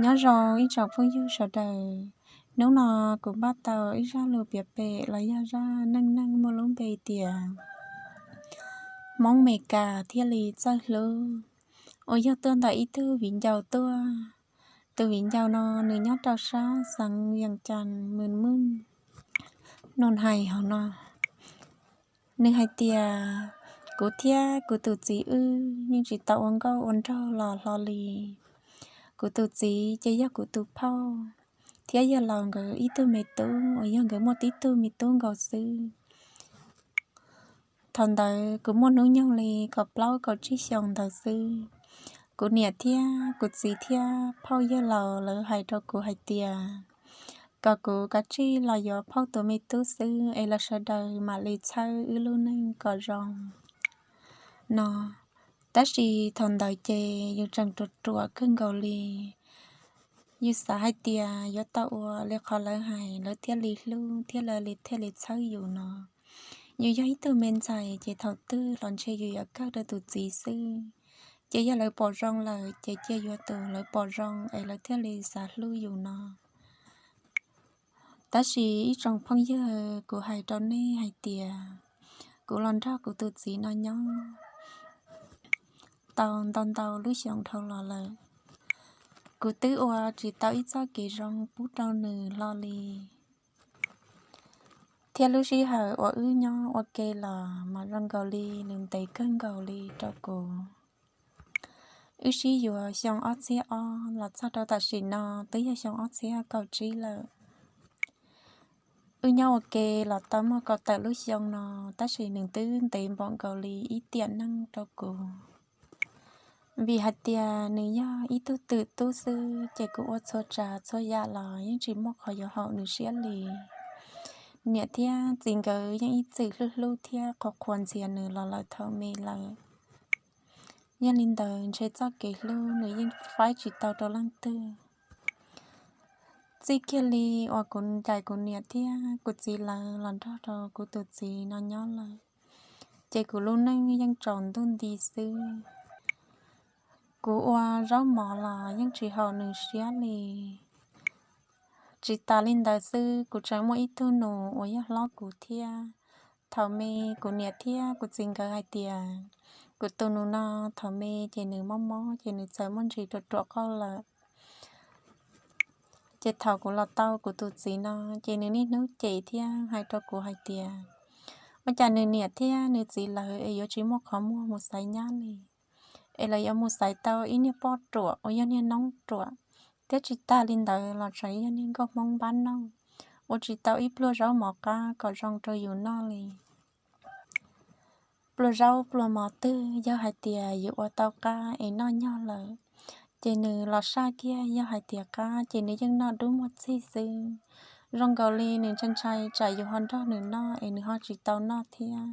Nyob zoo ib tsoom phooj ywg sawv daws, hnub no kuv npaj tau ib zaj lus piav pem los yog zaj neej neeg muaj lub npe tias Hmoob Mes Kas thiaj li txawj hlub, uas yog tuaj ntawm ib tug viv ncaus tuaj. Tus viv ncaus no nws nyob rau sab xeev Yees Cas Mws Mws. Nws hais hauv no, nws hais tias, kuv thiab kuv tus txiv wb yeej tsis tau ua nkauj ua nraug los hlo li. Kuv tus txiv ces yog kuv tus phauj thiab yawg laus nkawd ib tug me tub uas yog nkawd muaj tib tug me tub nkaus xwb. Thaum ntawd kuv muaj hnub nyoog li kaum plaub kaum tsib xyoos ntawd xwb. Kuv niam thiab kuv txiv thiab phauj yawg laus lawv hais rau kuv hais tias kom kuv kav tsij los yuav phauj tus me tub xwb es lawv sawv daws mam li txhawb wb lub neej kom zoo no. Tab sis thaum ntawd ces yus tseem ruam ruam kawg nkaus li. Yus xav hais tias yuav tau ua li qhov lawv hais lawv thiaj li hlub thiab lawv li thiaj li txhawb yus no. Yus yog ib tug me ntxhais ces thaum twg los ntshe yus yuav kawg rau tus txiv xwb. Ces yog lawv pom zoo lawm ces cia yuav tus lawv pom zoo es lawv thiaj li xav hlub yus no. Tab sis ib tsoom phooj ywg, kuv hais rau nej hais tias kuv los nrog kuv tus txiv no nyob tau ntau ntau lub xyoo dhau los lawm. Kuv twb ua tsis tau ib txoj kev zoo pub rau nws hlo li. Thiab lub sij hawm uas wb nyob ua ke los mas zoo nkaus li nws ntev kawg nkaus li rau kuv. Wb sib yuav xyoo ob txhiab ob los txog rau tam sim no twb yog xyoo ob txhiab kaum tsib lawm. Wb nyob ua ke los tau muaj kaum tawm lub xyoo no, tab sis nws twb ntev npaum nkaus li ib tiam neej rau kuv. Vim hais tias nws yog ib tug twm tub xwb ces kuv ua txhua tsav txhua yam los yeej tsis muaj qhov yuav haum nws siab li. Niam thiab txiv nkawd yeej ib txwm hlub hlub thiab qhuas qhuas ntxias nws los lawm thaum me lawm. Yog li ntawd ntshe txoj kev hlub nws yeej faib tsis tau rau leej twg. Txij kiag li uas kuv ncaim kuv niam thiab kuv txiv lawv los nrog rau kuv tus txiv no nyob lawm, ces kuv lub neej yeej tsaus ntuj nti xwb. Kuv ua zaub mov los yeej tsis haum nws siab li. Tsis tas li ntawd xwb, kuv tseem muaj ib tug nus uas yog hlob kuv thiab. Thaum me kuv niam thiab kuv txiv nkawd hais tias kuv tus nus no thaum me ces nws mob mob ces nws txawm muaj ntsis ruam ruam qauj lawm. Ces thaum kuv los tau kuv tus txiv no, ces nws niaj hnub cem thiab hais rau kuv hais tias, ua cas nws niam thiab nws txiv lawv es yuav tsis muaj qhov muag mus xaiv nyab li, es lawv yuav mus xaiv tau ib niag poj ruam uas yog niag noob ruam, thiab tsis tas li ntawd los tseem yog niag nkauj Hmoob npab nauj, ua tsis tau ib pluag zaub mov qab kom zoo rau yus noj li. Pluag zaub pluag mov twg yog hais tias yus ua tau qab es noj nyog lawm, ces nws los saj kiag, yog hais tias qab ces nws yeej noj dub muag txig xwb. Zoo nkaus li nws ntshai ntshai tsam yus ho nrog nws noj es nws ho tsis tau noj thiab,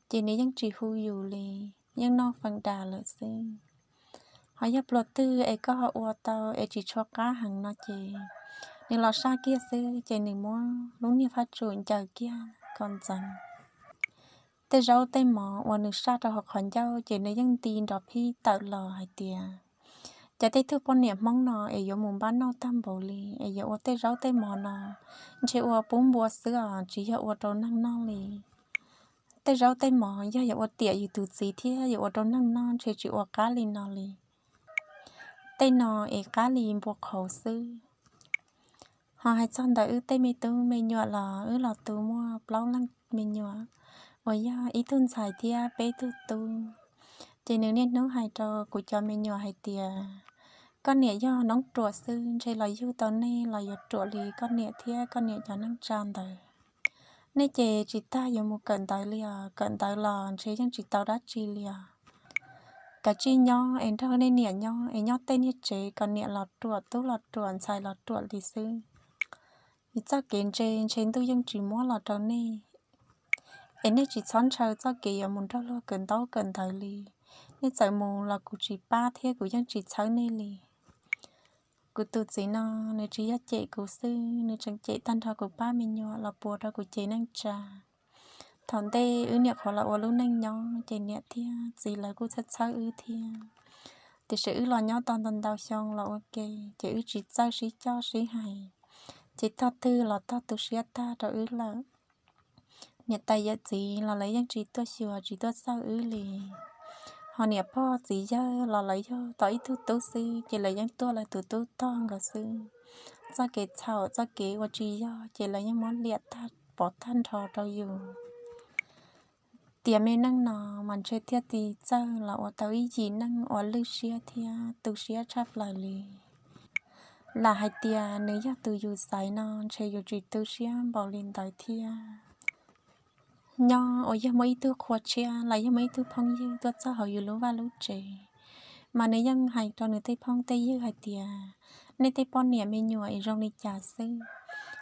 ces nws yeej tsis hu yus li, yeej noj feem das lawm xwb. Ho yog pluag twg es koj ho ua tau es tsis tshua qab heev no ces nws los saj kiag xwb ces nws muab lub niag fab tsum ncaws kiag kom ntxeev. Tej zaub tej mov uas nws saj rau hauv qhov ncauj ces nws yeej nti nrov phib tawm los hais tias, cas tej tug poj niam Hmoob no es yuav mus npab nauj tag npaum li, es yuav ua tej zaub tej mov no, ntshe ua pub npua xwb os, tsis yog ua rau neeg noj li. Tej zaub tej mov yog yuav ua tiam yus tus txiv thiab yuav ua rau neeg noj ntshe tsis ua qab li no li. Tej no es qab li npua qhauv xwb. Ho hais txog ntawm wb tej me tub me nyuam los wb los tu muaj plaub leeg me nyuam, uas yog ib tug ntxhais thiab peb tug tub. Ces nws niaj hnub hais rau kuv cov me nyuam hais tias, koj niam yog noob ruam xwb, ntshe los yug tau nej los yuav ruam li koj niam thiab koj niam cov neej tsa ntawd. Nej ces tsis tas yuav mus kawm ntawv li os, kawm ntawv los ntshe yeej tsis tau dab tsi li os. Kav tsij nyob es nrog nej niam nyob es nyob tej niag tsev kom niam los ruam, tub los ruam, ntxhais los ruam li xwb. Vim txoj kev ntse ntshe ntuj yeej tsis muab los rau nej. Es nej tsis txhob ntshaw txoj kev yuav mus nrog luag kawm ntaub kawm ntawv li. Nej txawm mus los kuv tsis pab thiab kuv yeej tsis txhawb nej li. Kuv tus txiv no, nws tsis yog cem kuv xwb, nws tseem cem tag nrho kuv pab me nyuam los puas rau kuv cev neej tsa. Thaum ntej wb niam qhuav los ua lub neej nyob ces niam thiab txiv lawv kuj txhawj txhawj wb thiab. Tiam sis wb los nyob tau ntau ntau xyoo los ua ke ces wb tsis txawj sib coj sib hais, ces tog twg los tog tu siab tag rau wb lawm. Niam tais yawm txiv los lawv yeej tsis tuaj xyuas tsis tuaj txhawj wb li. Ho niam pog txiv yawg los lawv yog tau ib tug tub xwb ces lawv yeej tuaj lawv tus tub tog nkaus xwb. Txoj kev txhaum txoj kev ua tsis yog ces lawv yeej muab liam tag pov tag nrho rau yus. Tiam me neej no mas ntshe thiaj li txawj los ua tau ib yim neej ua lwj siab thiab tu siab tshaj plaws li. Lam hais tias nws yog tus yus xaiv no ntshe yus tsis tu siab npaum li ntawd thiab. Nyob uas yog muaj ib tug qhua tshiab los yog muaj ib tug phooj ywg tuaj txog hauv yus lub vaj lub tsev, mas nws yeej hais rau nws tej phooj tej ywg hais tias, nej tej poj niam me nyuam es zoo li cas xwb.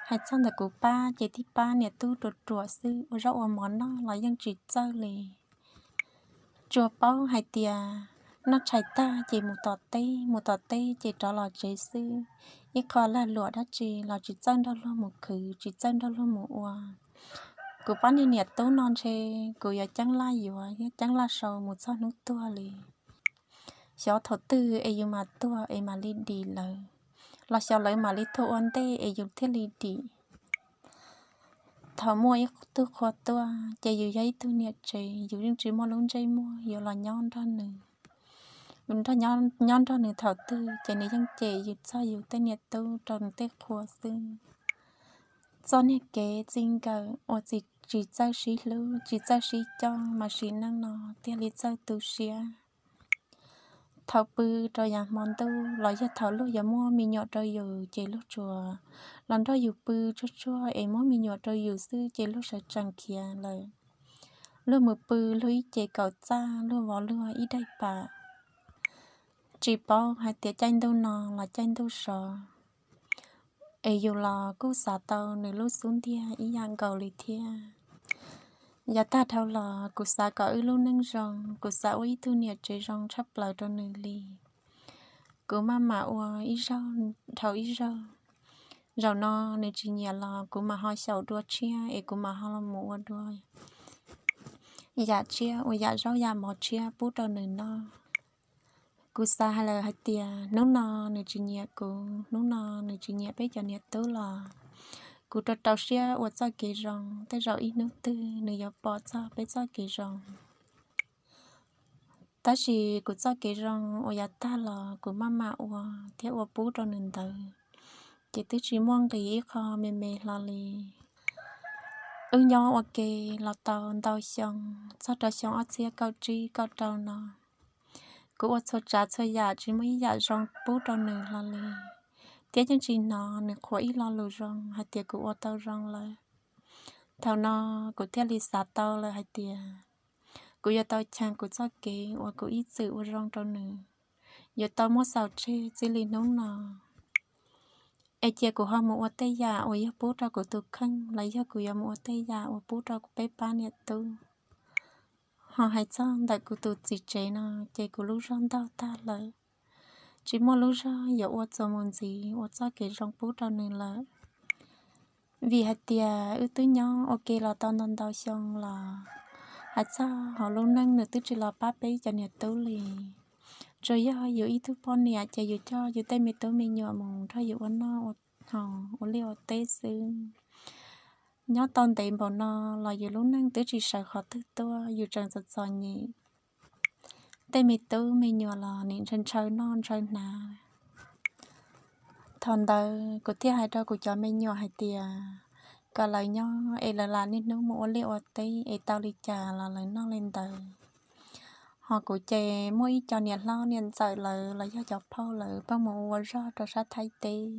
Hais txog ntawm kuv pab ces tib pab niam tub ruam ruam xwb, ua zaub ua mov noj los yeej tsis txawj li. Tsuas paub hais tias noj tshais tag ces mus tom teb, mus tom teb ces rov los tsev xwb. Ib qho lag luam dab tsi los tsis txawj nrog luag mus khwv, tsis txawj nrog luag mus ua. Kuv pab niag niam tub no ntshe kuv yuav ceeb laj yuav thiab ceeb laj sau mus txog hnub tuag li. Xyov thaum twg es yus mam tuag es mam li dim lawv, los xyov lawv mam li tuag ua ntej es yus thiaj li dim. Thaum muaj ib tug qhua tuaj ces yus yog ib tug niam tsev, yus yeej tsis muaj lub ntsej muag yuav los nyob nrog nws. Nyob nrog nws thaum twg ces nws yeej cem yus txog yus tej niam tub rau nws tej qhua xwb. Txoj niag kev txij nkawm uas tsis txawj sib hlub tsis txawj sib coj mas sim neej no thiaj li txawj tu siab. Thaum pw rau yav hmo ntuj los yog thaum luag yuav muab me nyuam rau yus ces luag tsuas los nrog yus pw tsuag tsuag es muab me nyuam rau yus xwb ces luag sawv tsees khiav lawm. Luag mus pw luag ib ce kaum txaj, luag vov luag ib daim pam, tsis paub hais tias caij ntuj no los caij ntuj sov. Es yus los kuj xav tau nws lub xub ntiag ib yam nkaus li thiab. Yav tag dhau los kuv xav kom wb lub neej zoo, kuv xav ua ib tug niam tsev zoo tshaj plaws rau nws li. Kuv maj mam ua ib zaug dhau ib zaug. Zaum no nws tsis nyiam los kuv mam ho xyaum dua tshiab es kuv mam ho los mus ua dua yam tshiab, ua yam zaub yam mov tshiab pub rau nws noj. Kuv xav hais lawm hais tias hnub no nws tsis nyiam kuv, hnub no nws tsis nyiam peb cov niam tub los kuv rau rau siab ua txoj kev zoo, tej zaum ib hnub twg nws yuav pom txog peb txoj kev zoo. Tab sis kuv txoj kev zoo uas yav tag los kuv maj mam ua thiab ua pub rau nws ntawd, ces twb tsis muaj nqis ib qho me me hlo li. Wb nyob ua ke los tau ntau xyoo, txog rau xyoo ob txhiab kaum tsib kaum rau no, kuv ua txhua tsav txhua yam tsis muaj ib yam zoo pub rau nws hlo li, thiab yeej tsis hnov nws qhuas ib lo lus zoo hais tias kuv ua tau zoo lawm. Thaum no kuv thiaj li xav tau lawm hais tias kuv yuav tau cheem kuv txoj kev uas kuv ib txwm ua zoo rau nws, yuav tau muab xaus tseg txij li hnub no. Es cia kuv ho mus ua tej yam uas yog pub rau kuv tus kheej los yog kuv yuav mus ua tej yam uas pub rau peb pab niam tub. Ho hais txog ntawm kuv tus txiv tsev no, ces kuv lub zog ntaug tag lawm, tsis muaj lub zog yuav ua txuas mus ntxiv ua txoj kev zoo pub rau nws lawm. Vim hais tias wb twb nyob ua ke los tau ntau ntau xyoo los, hais txog hauv lub neej nws twb tsis los pab peb cov niam tub li. Tsuas yog yus ib tug poj niam ces yus coj yus tej me tub me nyuam mus nrog yus ua noj ua haus ua liaj ua teb xwb. Nyob tau ntev npaum no los yus lub neej twb tsis sawv qhov twg tuaj, yus tseem txom txom nyem. Tej me tub me nyuam los nim ntshaw ntshaw noj ntshaw hnav. Thaum ntawd kuv thiaj hais rau kuv cov me nyuam hais tias kom lawv nyob es lawv lam niaj hnub mus ua liaj ua teb es tau li cas los lawv noj li ntawd. Ho kuv ces muaj ib co niam hlob niam ntxawm lawv los yog cov phauj lawv pheej mus ua zog rau sab Thaib teb,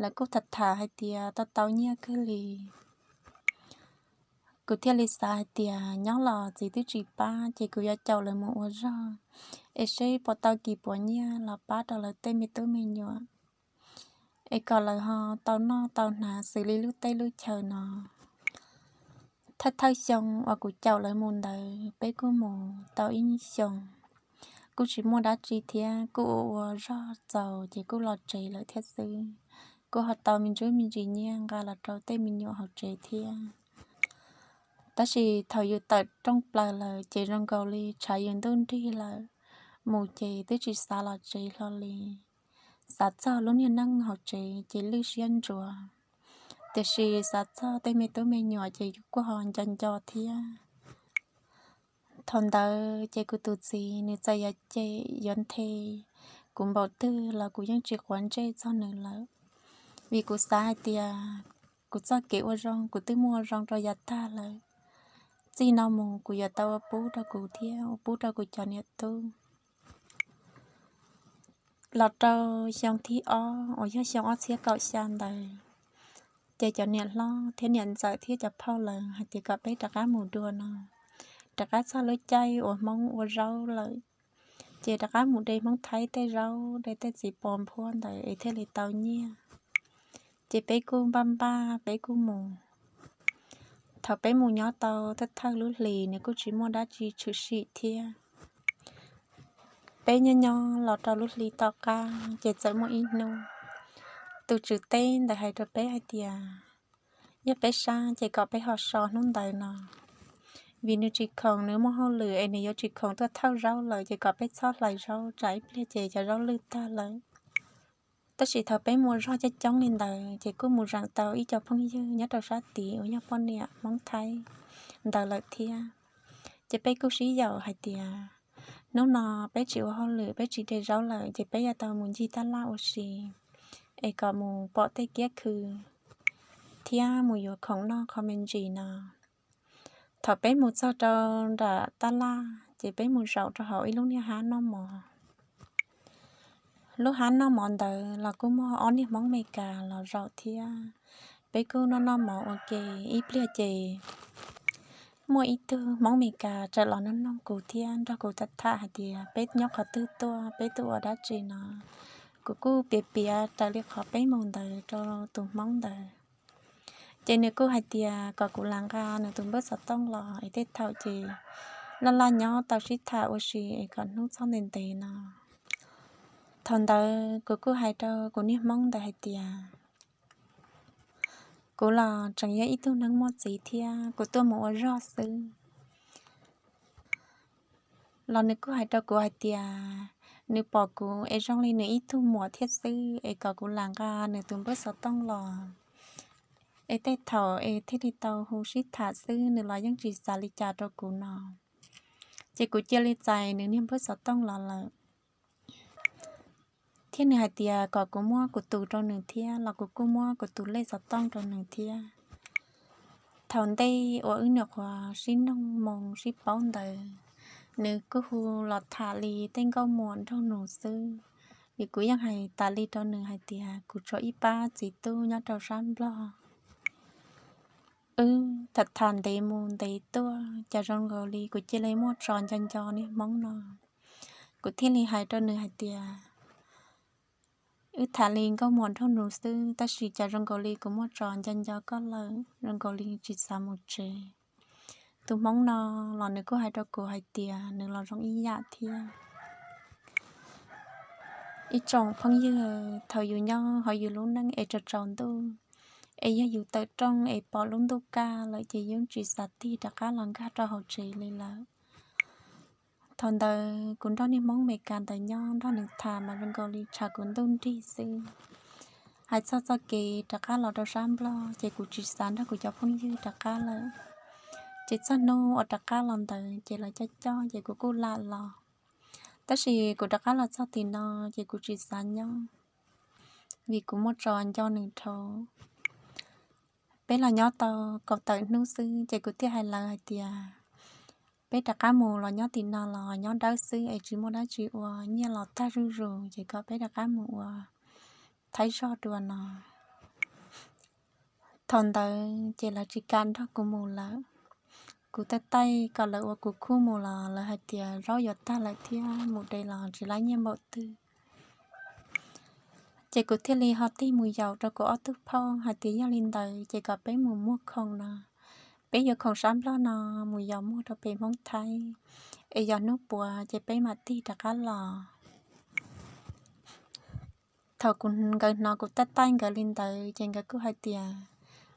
lawv kuj tham tham hais tias tau tau nyiaj kawg li. Kuv thiaj li xav hais tias nyob los txiv twb tsis pab ces kuv yuav caum lawv mus ua zog, es seb puas tau kis puas nyiaj los pab rau lawv tej me tub me nyuam, es kom lawv ho tau noj tau hnav xws li lub teb lub chaw no. Thawj thawj xyoo uas kuv caum lawv mus ntawd peb kuj mus tau ib xyoos, kuj tsis muaj dab tsi thiab kuj ua ua zog txaus ces kuj los tsev lawm thiab xwb. Kuj ho tau me ntsuj me ntsis nyiaj nqa los rau tej me nyuam hauv tsev thiab. Tab sis thaum yus tawm rooj plaws lawm ces zoo nkaus li tshav yus ntuj nrig lawm, mus ces twb tsis xav los tsev hlo li. Xav txog lub niag neej hauv tsev ces lwj siab ntsuav, tiam sis xav txog tej me tub me nyuam ces yus kuj ho nco nco thiab. Thaum ntawd ces kuv tus txiv nws txawm yuav cem yuav nthe kuv npaum twg los kuv yeej tsis quav ntsej txog nws lawm, vim kuv xav hais tias kuv txoj kev ua zoo kuv twb muaj ua zoo rau yav tag lawm. Txij no mus kuv yuav tau ua pub rau kuv thiab ua pub rau kuv cov niam tub. Los rau xyoo thib ob uas yog xyoo ob txhiab kaum xya ntawd, ces cov niam hlob thiab niam ntxawm thiab cov phauj lawv hais tias kom peb rov qab mus dua no, rov qab txog lub caij uas Hmoob ua zaub lawm, ces rov qab mus de Hmoob Thaib tej zaub, de tej txiv pos nphuab ntawd es thiaj li tau nyiaj. Ces peb kuj npaj npaj peb kuj mus. Thaum peb mus nyob tau thawj thawj lub hlis nws kuj tsis muaj dab tsi tshwm sim thiab. Peb nyob nyob los rau lub hli tom qab ces txawm muaj ib hnub tus tswv teb ntawd hais rau peb hais tias yog peb sab ces kom peb ho so hnub ntawd no, vim nws tsis khoom, nws muaj hauj lwm es nws yuav tsis khoom tuaj thauj zaub lawm, ces kom peb txhob hlais zaub tsam ib pliag ces cov zaub lwj tag lawm. Tab sis thaum peb muaj zog coob coob li ntawd ces kuj mus zeem tau ib co phooj ywg nyob rau sab tid uas yog poj niam Hmoob Thaib ntawd lawm thiab. Ces peb kuj sib yaum hais tias hnub no peb tsis ua hauj lwm, peb tsis de zaub lawm, ces peb yuav tau mus ncig tab laj ua si es kom mus pom tej kiab khw thiab mus yuav khoom noj qho me ntsis no. Thaum peb mus txog rau nram tab laj ces peb mus zaum rau hauv ib lub niag hab noj mov. Lub hab noj mov ntawd los kuj muaj ob niag Hmoob Meskas los zaum thiab. Peb kuj noj noj mov ua ke ib pliag ces muaj ib tug Hmoob Meskas tawm los nug nug kuv thiab nrog kuv tham tham hais tias peb nyob qhov twg tuaj, peb tuaj ua dab tsi no. Kuv kuj piav piav raws li qhov peb mus ntawd rau tus Hmoob ntawd. Ces nws kuj hais tias kom kuv lam nqa nws tus npawb xov tooj los es tej thaum ces laj laj nyob tau sib tham ua si es kom hnub txhob ntev ntev no. Thaum ntawd kuv kuj hais rau kuv niag Hmoob ntawd hais tias kuv los tseem yog ib tug neeg muaj txiv thiab kuv tuaj mus ua zog xwb. Los nws kuj hais rau kuv hais tias nws pom kuv es zoo li nws ib tug muam thiab xwb es kom kuv lam nqa nws tus npawb xov tooj los es tej thaum es thiaj li tau hu sib tham xwb, nws los yeej tsis xav li cas rau kuv no. Ces kuv cia li txais nws niag npawb xov tooj los lawm. Thiab nws hais tias kom kuv muab kuv tus rau nws thiab los kuv kuj muab kuv tus lej xov tooj rau nws thiab. Thaum ntej uas wb nyuam qhuav sib noog moo sib paub ntawd, nws kuj hu los tham li tej nkauj muam nraug nus xwb. Vim kuv yeej hais tas li rau nws hais tias kuv tsuas ib pab txiv tub nyob rau sab Nplog. Wb tham tham ntev mus ntev tuaj cas zoo nkaus li kuv cia li muaj tso nco nco niag Hmoob no. Kuv thiaj li hais rau nws hais tias wb tham li nkauj muam nraug nus xwb tab sis cas zoo nkaus li kuv muaj tso nco nco koj lawm, zoo nkaus li tsis xav mus tsev. Tus Hmoob no los nws kuj hais rau kuv hais tias nws los zoo ib yam thiab. Ib tsoom phooj ywg, thaum yus nyob hauv yus lub neej es tsaus tsaus ntuj es yog yus tawm rooj es pom lub ntuj kaj lawm ces yeej tsis xav tig rov qab los nkag rau hauv tsev li lawm. Thaum ntawd kuv nrog niag Hmoob Meskas ntawd nyob nrog nws tham mas zoo nkaus li tshav kuv ntuj nrig xwb. Hais txog txoj kev rov qab los rau sab Nplog ces kuv tsis xav nrog kuv cov phooj ywg rov qab lawm. Ces txog hnub uas rov qab los ntawd ces lawv coj coj ces kuv kuj lam los. Tab sis kuv rov qab los txog tim no ces kuv tsis xav nyob vim kuv muaj tso nco nws dhau. Peb los nyob tau kaum tawm hnub xwb ces kuv thiaj hais lawv hais tias peb rov qab mus los nyob tim no los nyob dawb xwb es tsis muaj dab tsi ua, nyiaj los tag zuj zus ces kom peb rov qab mus ua Thaib zog dua no. Thaum ntawd ces lawv tsis kam nrog kuv mus lawm. Kuv taij taij kom lawv ua kuv khub mus los lawv hais tias zaub yuav tag lawm thiab mus de los tsis laib nyiaj npaum twg. Ces kuv thiaj li ho tig mus yaum rau kuv ob tug phauj hais tias yog li ntawd ces kom peb mus muag khoom no, peb yuav khoom sab Nplog no mus yos muag rau pem Hmoob Thaib, es yog hnub puav ces peb mam tig rov qab los. Thaum kuv, nkawd hnov kuv taij taij nkawd li ntawd ces nkawd kuj hais tias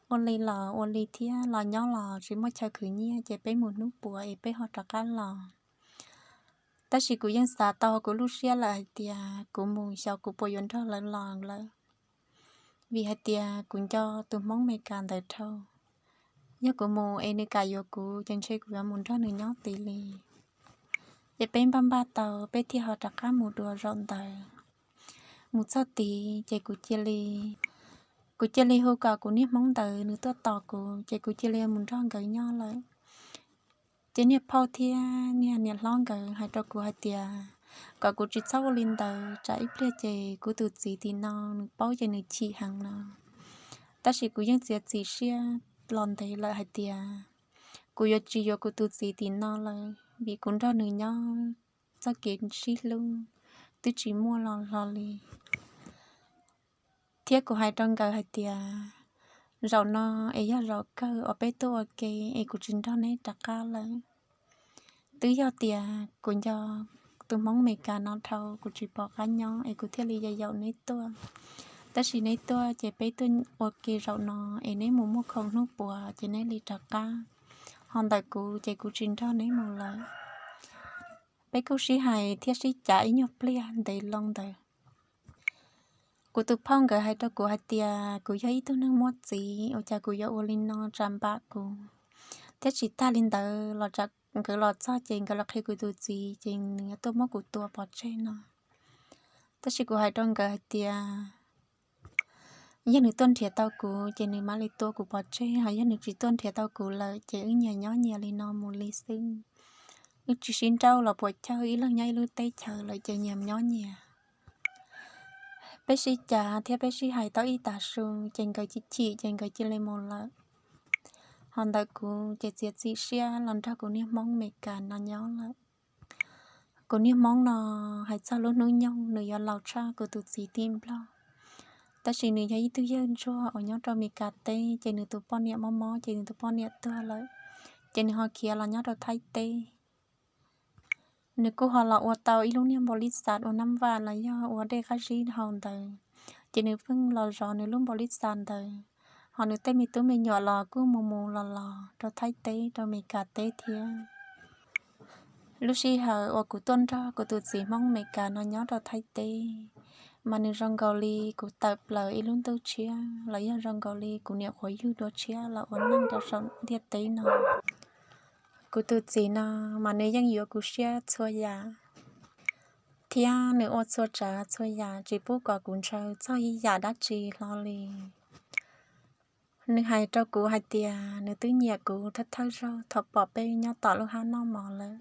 ua li los ua li thiab, los nyob los tsis muaj chaw khwv nyiaj ces peb mus hnub puav es peb ho rov qab los. Tab sis kuv yeej xav tau hauv kuv lub siab lawm hais tias kuv mus xyov kuv puas yuav nrog lawv los lawm, vim hais tias kuv nco tus Hmoob Amelikas ntawd dhau. Yog kuv mus es nws kam yuav kuv ces ntshe kuv yuav mus nrog nws nyob tid li. Ces peb npaj npaj tau peb thiaj ho rov qab mus dua zaum ntawd. Mus txog tid ces kuv cia li, kuv cia li hu kom kuv niag Hmoob ntawd nws tuaj tos kuv ces kuv cia li mus nrog nkawd nyob lawm. Ces niag phauj thiab niag niam hlob nkawd hais rau kuv hais tias kom kuv tsis txhob ua li ntawd tsam ib pliag ces kuv tus txiv tim no nws paub ces nws chim heev no. Tab sis kuv yeej txiav txim siab los ntev lawm hais tias kuv yuav tsis yuav kuv tus txiv tim no lawm vim kuv nrog nws nyob txoj kev sib hlub twb tsis muaj los hlo li. Thiab kuv hais rau nkawd hais tias zaum no es yog zaum kawg uas peb tuaj ua ke es kuv tsis nrog neb rov qab lawm. Twb yog tias kuv nco tus Hmoob Amelikas no dhau kuv tsis pom qab nyob es kuv thiaj li yaum yaum neb tuaj. Tab sis neb tuaj ces peb tuaj ua ke zaum no es neb mus muaj khoom hnub puas ces neb li rov qab, ho ntawm kuv ces kuv tsis nrog neb mus lawm. Peb kuj sib hais thiab sib cav ib nyuag pliag ntev loo ntawd. Kuv tus phauj nkawd hais rau kuv hais tias kuv yog ib tug neeg muaj txiv ua cas kuv yuav ua li no tsam npam kuv. Thiab tsis tag li ntawd los tsam nkawd los txog ces nkawd los qhia kuv tus txiv ces nws yuav tuaj muab kuv tua pov tseg no. Tab sis kuv hais rau nkawd hais tias yog nws tuaj nrhiav tau kuv ces nws mam li tua kuv pov tseg, ho yog nws tsis tuaj nrhiav tau kuv lawm ces wb nyias nyob nyias li no mus li xwb. Wb tsis sib nrauj los puas chawj, ib leeg nyob ib lub teb chaws lawm ces nyias nyob nyias. Peb sib cav thiab peb sib hais tau ib tag su ces nkawd chim chim ces nkawd cia li mus lawm. Ho ntawm kuv ces txiav txim siab los nrog kuv niag Hmoob Amelikas no nyob lawm. Kuv niag Hmoob no hais txog lub hnub nyoog nws yuav laus tshaj kuv tus txiv tim Nplog. Tab sis nws yog ib tug yawg ntsuag uas nyob rau Amelikas teb ces nws tus poj niam mob mob ces nws tus poj niam tuag lawm, ces nws ho khiav los nyob rau Thaib teb. Nws kuj ho los ua tau ib lub niag npaum li xav ua nab vaj los yog ua dej qab zib hau ntawd, ces nws pheej los zov nws lub npaum li xav ntawd. Ho nws tej me tub me nyuam los kuj mus mus los los rau Thaib teb rau Amelikas teb thiab. Lub sij hawm uas kuv tuaj nrog kuv tus txiv Hmoob Amelikas no nyob rau Thaib teb, mas nws zoo nkaus li kuv tawm plaws ib lub ntuj tshiab los yog zoo nkaus li kuv niam qhuav yug dua tshiab los ua neej rau saum ntiaj teb no. Kuv tus txiv no mas nws yeej yuav kuv siab txhua yam, thiab nws ua txhua tsav txhua yam tsis pub kom kuv ntshaw txog ib yam dab tsi hlo li. Nws hais rau kuv hais tias nws twb nyiam kuv thawj thawj zaug thaum pom peb nyob tom lub hab noj mov lawm.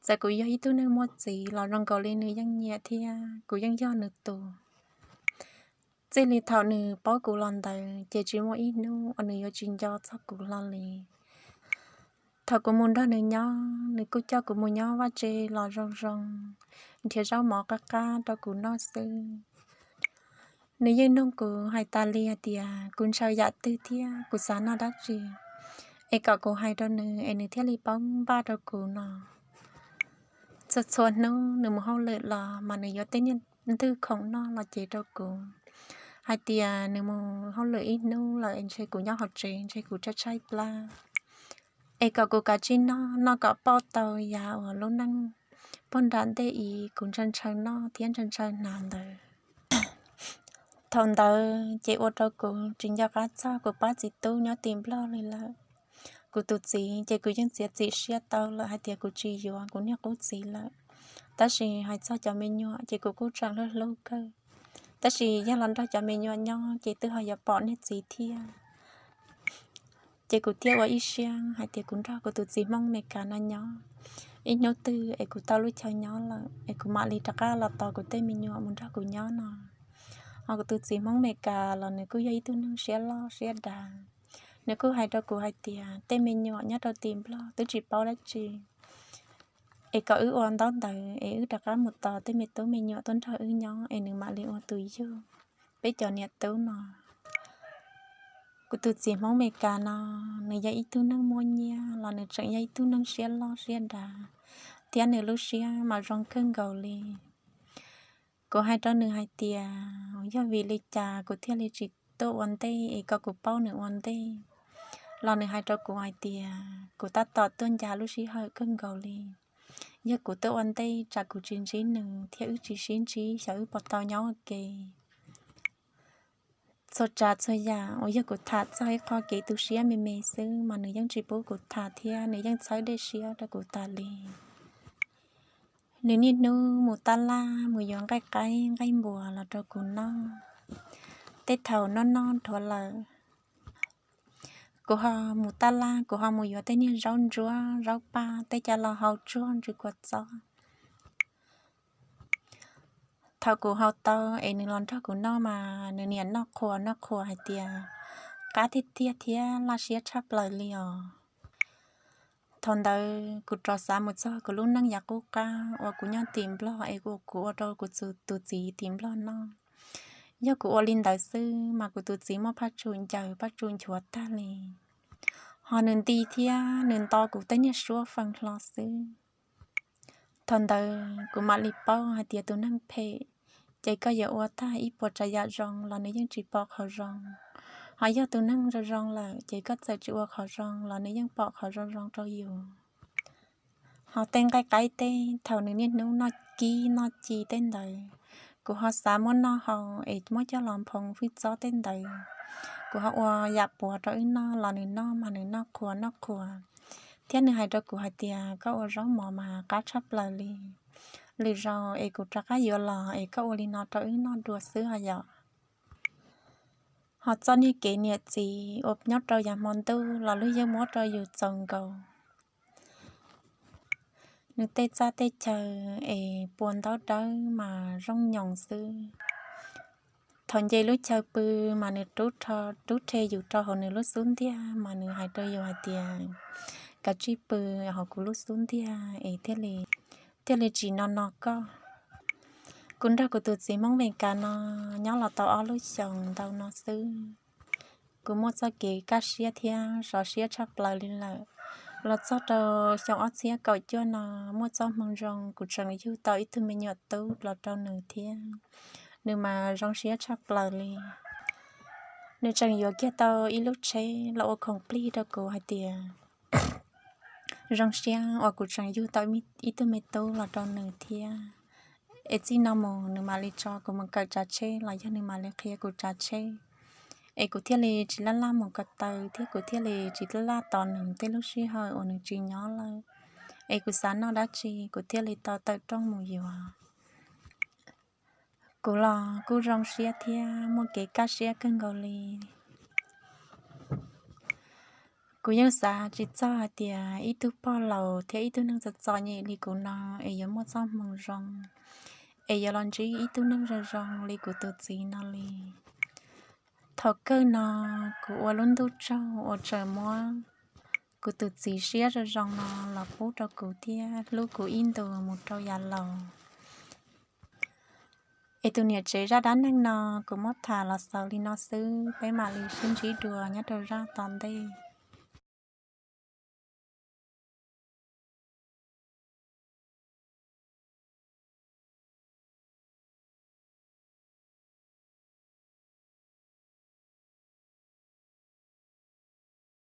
Txawm kuv yog ib tug neeg muaj txiv los zoo nkaus li nws yeej nyiam thiab kuv yeej yog nws tus. Txij li thaum nws paub kuv los ntawd ces tsis muaj ib hnub uas nws yuav tsis nco txog kuv hlo li. Thaum kuv mus nrog nws nyob, nws kuj coj kuv mus nyob vaj tse los zoo zoo, nrhiav zaub mov qab qab rau kuv noj xwb. Nws yeej nug kuv hais tas li hais tias kuv ntshaw yam twg thiab kuv xav noj dab tsi, es kom kuv hais rau nws es nws thiaj li paub npaj rau kuv no. Txhua txhua hnub nws mus hauj lwm los mas nws yuav tej niag ntwg khoom noj los cev rau kuv, hais tias nws mus hauj lwm ib hnub lawm es ntshe kuv nyob hauv tsev ntshe kuv tshaib tshaib plab, es kom kuv kav tsij noj, noj kom pauj tau yav uas lub neej pog nram ntej i kuv ntshaw ntshaw noj thiab ntshaw ntshaw hnav ntawd. Thaum ntawd ces ua rau kuv tsis nco qab txog kuv pab txiv tub nyob tim Nplog li lawm. Kuv tus txiv ces kuv yeej txiav txim siab tau lawm hais tias kuv tsis yuav kuv niag qub txiv lawm. Tab sis hais txog cov me nyuam ces kuv kuj tseem hlub hlub kawg. Tab sis yog los nrog cov me nyuam nyob ces twb ho yuav pom niag txiv thiab. Ces kuv thiaj ua ib siab hais tias kuv nrog kuv tus txiv Hmoob Amelikas no nyob, ib hnub twg es kuv tau lub chaw nyob lawm es kuv mam li rov qab los tos kuv tej me nyuam mus nrog kuv nyob no. Ho kuv tus txiv Hmoob Amelikas los nws kuj yog ib tug neeg siab loj siab dav. Nws kuj hais rau kuv hais tias tej me nyuam nyob rau tim Nplog twb tsis paub dab tsi, es kom wb ua ntaub ntawv es wb rov qab mus tos tej me tub me nyuam tuaj nrog wb nyob es nws mam li ua tus yug peb cov niam tub no. Kuv tus txiv Hmoob Amelikas no, nws yog ib tug neeg muaj nyiaj los nws tseem yog ib tug neeg siab loj siab dav, thiab nws lub siab mas zoo kawg nkaus li. Kuv hais rau nws hais tias yog vim li cas kuv thiaj li tsis tuaj ua ntej es kom kuv paub nws ua ntej, los nws hais rau kuv hais tias kuv tab tom tuaj ncav lub sij hawm kawg nkaus li, Yog kuv tuaj ua ntej tsam kuv tsis ntsib nws thiab wb tsis sib ntsib xyov wb puas tau nyob ua ke. Txhua tsav txhua yam uas yog kuv tham txog ib qho kev tu siab me me xwb mas nws yeej tsis pub kuv tham thiab nws yeej txhawb dej siab rau kuv tas li. Nws niaj hnub mus tab laj mus yuav nqaij qaib nqaij npuas los rau kuv noj. Tej thaum noj noj dhuav lawm, kuv ho mus tab laj, kuv ho mus yuav tej niag zaub ntsuab zaub paj, tej cov los hau tsuag ntsis kua txob. Thaum kuv hau tau es nws los nrog kuv noj mas nws niam noj qhuas noj qhuas hais tias qab tiag tiag thiab laj siab tshaj plaws li os. Thaum ntawd kuv rov xav mus txog kuv lub neej yav qub qab uas kuv nyob tim Nplog es kuv ua rau kuv tus txiv tim Nplog noj. Yog kuv ua li ntawd xwb mas kuv tus txiv muaj phaj tsum ncaws phaj tsum nchuav tag li, ho nws nti thiab nws nto kuv tej niag suab feej hlo xwb. Thaum ntawd kuv mam li paub hais tias tus neeg phem ces koj yuav ua tag ib puas tsav yam zoo los nws yeej tsis pom qhov zoo, ho yog tus neeg zoo zoo lawm ces koj txawm tsis ua qhov zoo los nws yeej pom qhov zoo zoo rau yus. Ho tej nqaij qaib tej thaum nws niaj hnub noj kib noj ci tej ntawd, kuv ho xav muab noj hau es muab coj los nphoo fij txob tej ntawd, kuv ho ua yam puav rau wb noj los nws noj mas nws noj qhuas noj qhuas, thiab nws hais rau kuv hais tias koj ua zaub mov mas qab tshaj plaws li, lwm zaus es kuv rov qab yuav los es koj ua li no rau wb noj dua xwb ho yom. Ho txoj niag kev niam txiv uas nyob rau yav hmo ntuj los luag yeej muab rau yus txaus nkaus. Nws tej txaj tej chaw es puas ntaub dawb mas zoo nyoos xwb. Thaum nce lub chaw pw mas nws rub rhe yus rau hauv nws lub xub ntiag mas nws hais rau yus hais tias kav tsij pw hauv kuv lub xub ntiag es thiaj li tsim no no koj. Kuv nrog kuv tus txiv Hmoob Mes Kas no nyob los tau ob lub xyoos ntau no xwb, kuv muaj txoj kev kaj siab thiab sov siab tshaj plaws li lawm. Los txog rau xyoo ob txhiab kaum cuaj no, muaj txoj hmoo zoo kuv tseem yug tau ib tug me nyuam tub los rau nws thiab. Nws mas zoo siab tshaj plaws li. Nws tseem yuav kiag tau ib lub tsheb los ua khoom plig rau kuv hais tias zoo siab uas kuv tseem yug tau ib tug me tub los rau nws thiab. Es txij no mus nws mam li tso kuv mus kawm tsav tsheb los yog nws mam li qhia kuv tsav tsheb, es kuv thiaj li tsis laj laj mus ko taw thiab kuv thiaj li tsis laj laj tos nws tej lub sij hawm uas nws tsis nyob lawm. Es kuv xav noj dab tsi kuv thiaj li tau tawm rooj mus yuav. Kuv los kuj zoo siab thiab muaj kev kaj siab kawg nkaus li. Kuv yeej xav tsis txog hais tias ib tug pog laus thiab ib tug neeg txom txom nyem li kuv no es yuav muaj txoj hmoo zoo, es yuav los ntsib ib tug neeg zoo zoo li kuv tus txiv no li. Thaum kawg no, kuv ua lub ntuj tsaug uas tseem muab kuv tus txiv siab zoo zoo no los pub rau kuv thiab hlub kuv ib ntus mus rau yav laus. Es tus niam tsev zaj dab neeg no kuv muab tham los xaus li no xwb, peb mam li sib ntsib dua nyob rau zaj tom ntej.